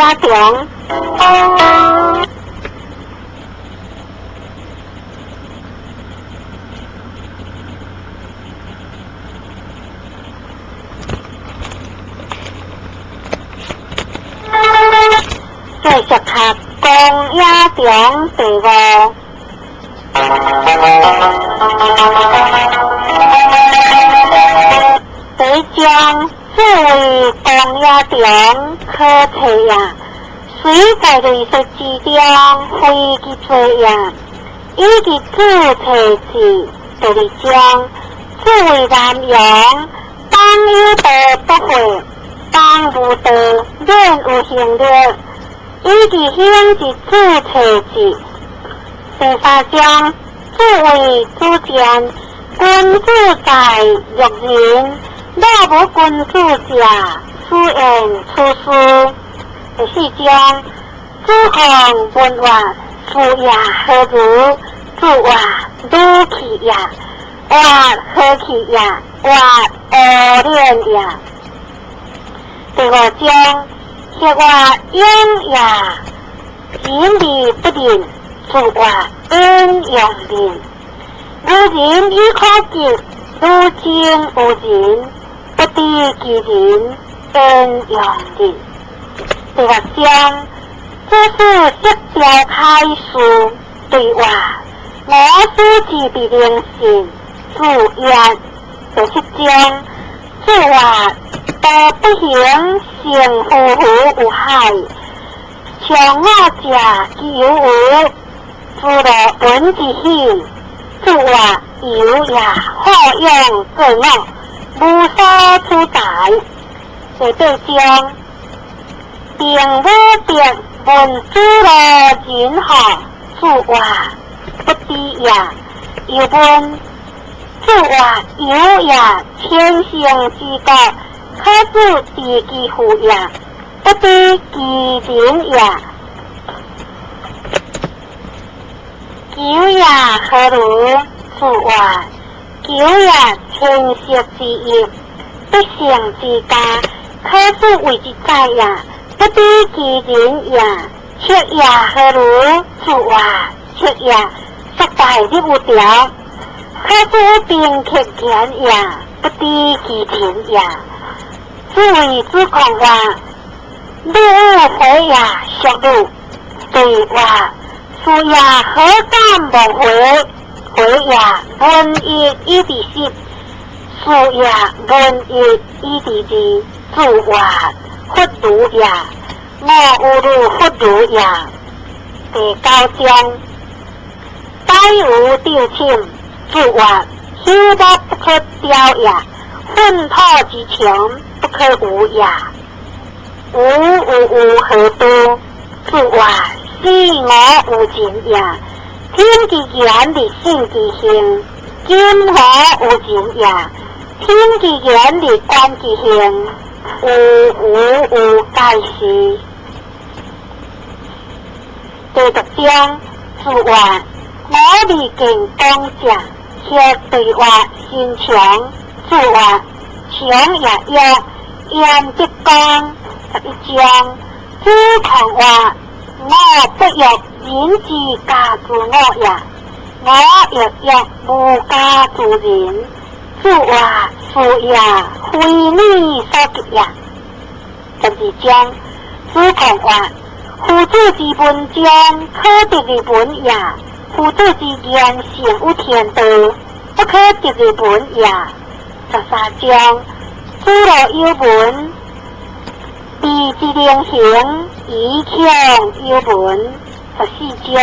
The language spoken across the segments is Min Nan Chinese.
野中。繼續讀公野中第五。第一章，作為公野中可提也，雖在類說之中，非其做也，以其主提字。第二章，作為南陽，當有道不悔，當無道免有行力。以其興之主提字。第三章，作為主見，君子在育人，若無君子者，斯言處事。第四章，子貢問曰：是也何如？子曰：汝去也，曰何去也？曰：阿練也。第五章，曰勇也，仁而不仁。子曰：陰陽仁。無仁以可及，汝今有仁，不知其仁，陰陽仁。第六章，子思識雕開事，對話：我師之必靈性，子曰。第七章，子曰：道不行，勝夫乎有海。長我者，其猶吾？子路聞之喜。子曰：由也，好勇過我，無所取材。第八章，平武伯問子路仁何？子曰：不知也。又問，子曰：由也，千乘之國，可子知其父也，不知其人也。求也何如？子曰：求也，千石之邑，不成之家，可子為之宰也，不知其人也。赤也何如？子曰：赤也，失大入有條，可子兵克言也，不知其人也。子謂子貢曰：汝有回也，淑汝。對曰：是也，何敢忘回？回也，聞一以治十；是也，聞一以治二。子曰：弗如也。我有如弗如也。第九章，宰吾丟寢。子曰：朽木不可雕也，糞土之牆不可無也。吾有有何多？子曰：使我有仁也。聽其言而信其行，今我有仁也。聽其言而觀其行，有無有解釋。第六章，子曰：我未見講者，或對曰：身長。子曰：長也約，焉得講？11章，子貢曰：我不欲人之加之我也，我亦欲無加之人。子曰：是也，非你所及也。12章，子貢曰：夫子之文章，可得而聞也；夫子之言勝於天道，不可得而聞也。13章，子路有聞，知之能行，以強有聞。14章，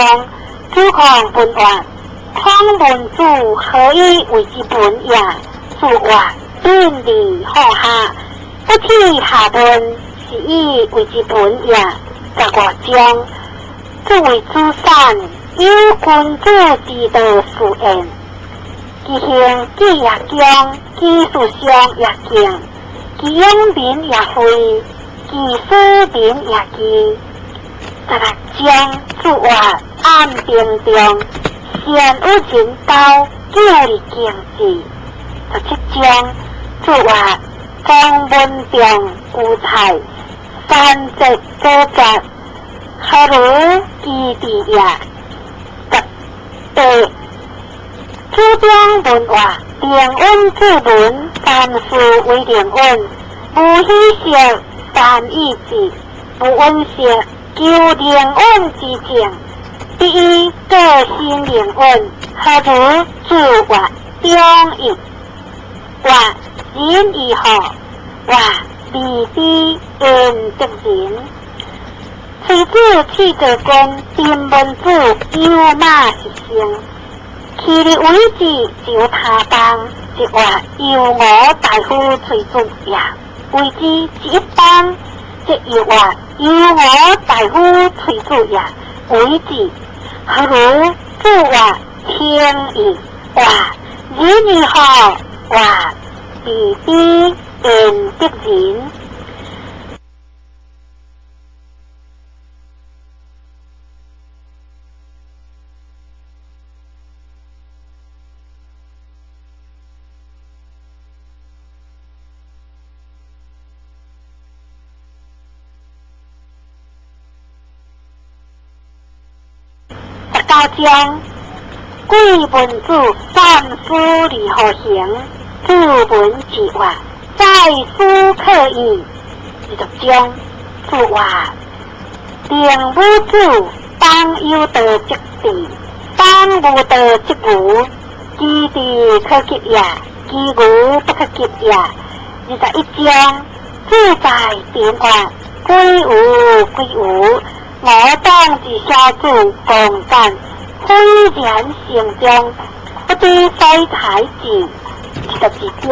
子貢問曰：孔文子何以為之文也？子曰：秉而好下，不恥下問，是以為之文也。15章，子謂子產，有君子之道是焉。其行己也恭，其事上也敬，其養民也惠，其使民也義。16章，子曰：暗平中，善與人交，久而敬之。17章，子曰：莊文仲，無才，三節九節，何如基地也？18，主張文話，靈恩注文，三事為靈恩，無喜色，三意志，無恩色，求靈恩之證。第一個心靈恩，何如注話中義？話仁義學，話未知恩德仁。崔子契做官，丁文子有馬一生，去日位置就他邦，即話由我大夫崔子也，位置一邦，即又話由我大夫崔子也，位置何如注話天意？話仁義學，話未知恩德仁。19章，貴文子三思而後行，注文字話，在思可矣。20章，注話，靈武子當有道則智，當無道則愚。其智可及也，其愚不可及也。21章，志在田話，歸無歸無。我當之小子公干，斐然成章，不知所采字。22章。